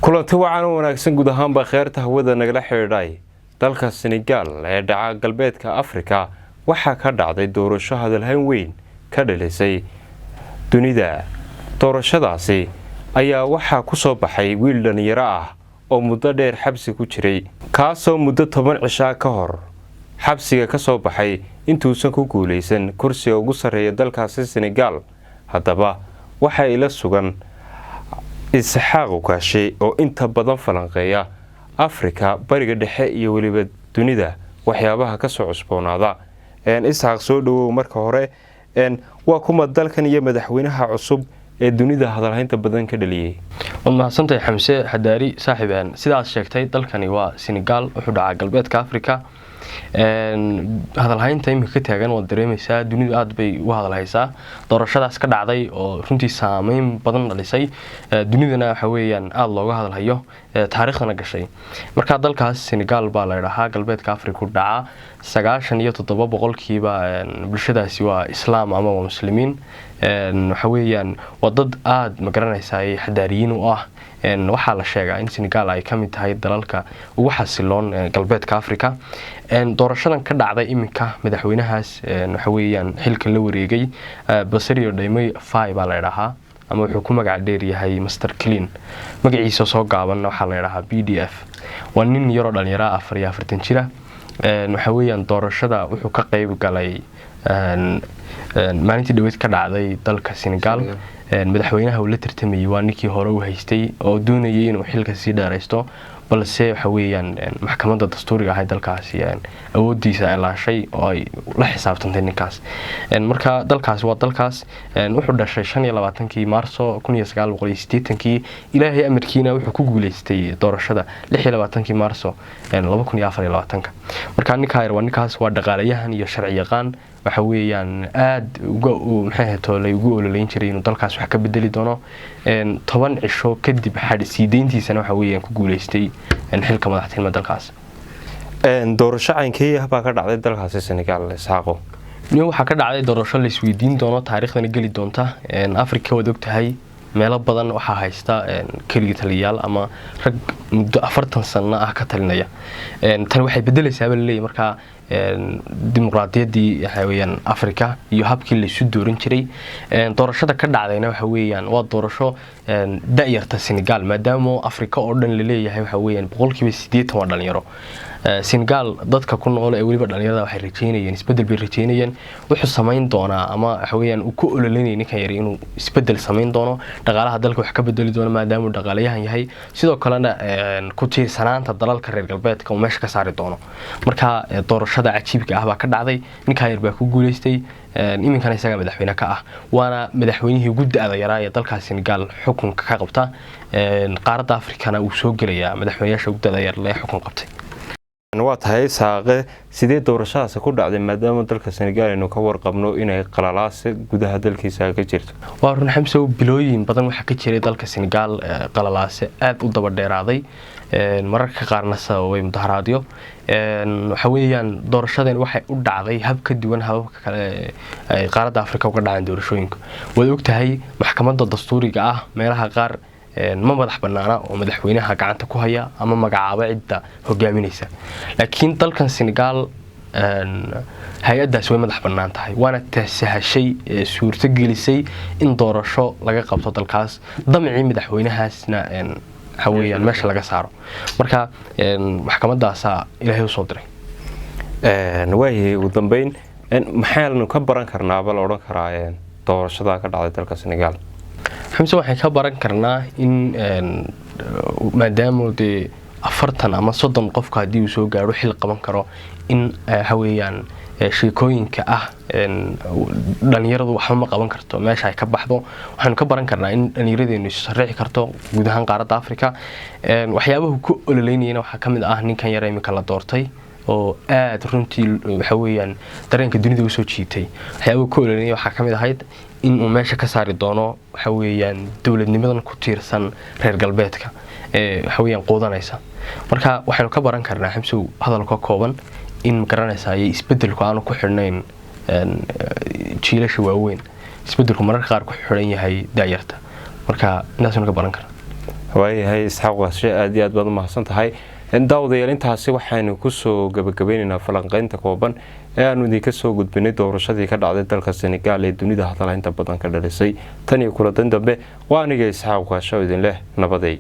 Kulanti wacan oo wanaagsan guud ahaanba kheerta hawada nagala xidhiidhay. Dalka Senegaal ee dhaca galbeedka Afrika waxaa ka dhacday doorasho hadalhayn weyn ka dhalisay dunida. Doorashadaasi ayaa waxaa ku soo baxay wiil dhallinyaro ah oo muddo dheer xabsi ku jiray, kaasoo muddo 10 cishaa ka hor xabsiga ka soo baxay intuusan ku guulaysan kursiga ugu sarreeya dalkaasi Senegaal. Haddaba waxaa ila sugan Isxaaq Ukaashe oo inta badan falanqeeya Afrika, Bariga Dhexe iyo weliba dunida waxyaabaha kasoo cusboonaada. Isxaaq, soo dhawow. Marka hore, waa kuma dalkan iyo madaxweynaha cusub ee dunida hadalhaynta badan ka dhaliyey? Waad mahadsantahay, Xamse Xadaari. Saaxiib, sidaad sheegtay, dalkani waa Senegaal, wuxuu dhacaa galbeedka Africa. Hadalhaynta iminka ka taagan waad dareemeysaa, dunidu aada bay u hadalhaysaa doorashadaas ka dhacday oo runtii saameyn badan dhalisay, dunidana waxa weeyaan aada looga hadalhayo, taariikhdana gashay. Marka dalkaas Senegaal baa la idhahaa, galbeedka Africa u dhacaa. 97% bulshadaasi waa Islaam ama waa Muslimiin. Waxa weeyaan waa dad aada, magaranaysaa, xadaariyiin u ah. Waxaa la sheegaa in Senegaal ay kamid tahay dalalka ugu xasiloon galbeedka Africa. Doorashadan ka dhacday iminka, madaxweynahaas waxa weeyaan xilka la wareegay, Bassirou Diomaye Faye baa la idhahaa, ama wuxuu ku magac dheer yahay Master Clean. Magaciisa soo gaabanna waxaa la idhahaa BDF. Waa nin yaroo dhalinyara, 44 jira. Waxa weeyaan doorashada wuxuu ka qeyb galay maalintii dhaweyd ka dhacday dalka Senegaal. Madaxweynaha uu la tartamayay waa ninkii hore u haystay oo doonayay inuu xilka sii dheeraysto, balse waxa weeyaan maxkamadda dastuuriga ahayd dalkaasi awoodiisa ay laashay oo ay la xisaabtantay ninkaas. Marka dalkaasi waa dalkaas. Wuxuu dhashay 25-kii Maarso 1980-kii. Ilaahay amarkiina wuxuu ku guuleystay doorashada 26-kii Maarso 2024-ka. Marka ninkaa yar waa ninkaas, waa dhaqaalayahan iyo sharci yaqaan. Waxa weeyaan aada uga, maxay toolay, ugu ololeyn jiray inuu dalkaas wax ka bedeli doono. 10 cisho kadib sii deyntiisana waxa weeyaan ku guuleystay xilka madaxtinimada dalkaas. Doorasho caynkee ah baa ka dhacday dalkaasi Senegaal, Isxaaqo? Waxaa ka dhacday doorasho la isweydiin doono, taariikhdana geli doonta. Africa waad ogtahay, meelo badan waxaa haysta keligii taliyayaal ama rag muddo 40 sano ah ka talinaya. Tani waxay bedelaysaaba laleeyahy markaa dimuqraadiyaddii, waxa weeyaan, Africa iyo habkii laysu dooran jiray. Doorashada ka dhacdayna waxa weeyaan waa doorasho da-yarta Senegal, maadaama Africa oo dhan laleeyahay waxa weeyaan 80% waa dhalinyaro. Senegal dadka ku nool ee weliba dhalinyarada waxay rajeynayeen isbedel bay rajeynayeen. Wuxuu samayn doonaa ama waxa weeyaan uu ku ololeynayay ninkan yari inuu isbedel samayn doono, dhaqaalaha dalka wax ka bedeli doono maadaama uu dhaqaalayahan yahay, sidoo kalena ku tiirsanaanta dalalka reer galbeedka uu meesha ka saari doono. Marka doorashada cajiibka ah baa ka dhacday, ninkan yar baa ku guuleystay, iminkana isagaa madaxweyne ka ah, waana madaxweynihii ugu da-da yaraa ee dalkaas Senegal xukunka ka qabta. Qaaradda Afrikana uu soo gelayaa madaxweyneyaasha ugu da-da yar lee xukun qabtay. Waa tahay, Saaqe. Sidee doorashadaasi ku dhacday, maadaama dalka Senegaal aynu ka warqabno inay qalalaase gudaha dalkiisa ka jirto? Waa run, Xamsow. Bilooyin badan waxaa ka jiray dalka Senegaal qalalaase aada u daba dheeraaday, mararka qaarna sababay mudaharaadyo. Waxa weeyaan doorashadan waxay u dhacday hab ka duwan hababka kale ay qaaradda Afrika uga dhacaan doorashooyinka. Waad ogtahay, maxkamadda dastuuriga ah meelaha qaar ma madax banaana oo madaxweynaha gacanta ku haya ama magacaabo cidda hogaaminaysa, laakiin dalkan Senegaal hay-addaasi way madax bannaan tahay, waana tasahashay, suurto gelisay in doorasho laga qabto dalkaas, damcii madaxweynahaasna waxa weeyaan meesha laga saaro. Marka maxkamadaasaa Ilaahay usoo diray. Waayahay, ugu dambeyn maxaynu ka baran karnaaba la odhan karaa doorashada ka dhacday dalka Senegaal? Xamse, waxaan ka baran karnaa in maadaama dee 40 ama 30 qofka haddii uu soo gaadho xil qaban karo, in waxa weeyaan sheekooyinka ah dhalinyaradu waxba ma qaban karto meesha ay ka baxdo. Waxaanu ka baran karnaa in dhalinyaradeennu isariixi karto guud ahaan qaaradda Africa. Waxyaabahu ku ololeynayana waxaa ka mid ah ninkan yara iminka la doortay oo aada runtii waxa weeyaan dareenka dunida usoo jiitay. Waxyaabahu ku ololeynaya waxaa ka mid ahayd in uu meesha ka saari doono waxa weeyaan dowladnimadan ku tiirsan reer galbeedka ee waxa weeyaan quudanaysa. Marka waxaynu ka baran karnaa, Xamsow, hadal ka kooban in, magaranaysaa, isbedelku aanu ku xidhnayn jiilasha waaweyn, isbedelku mararka qaar ku xidhan yahay daayarta. Marka intaasaynu ka baran karna. Waayahay Isxaaq Waashe, aad iyo aad baad umahadsan tahay. Daawadayaal, intaasi waxaynu kusoo gabagabeyneynaa falanqeynta kooban ee aanu idinka soo gudbinay doorashadii ka dhacday dalka Senegaal ee dunida hadalhaynta badan ka dhalisay. Tan iyo kulanti dambe, waa aniga Isxaaq Waashe oo idin leh nabaday.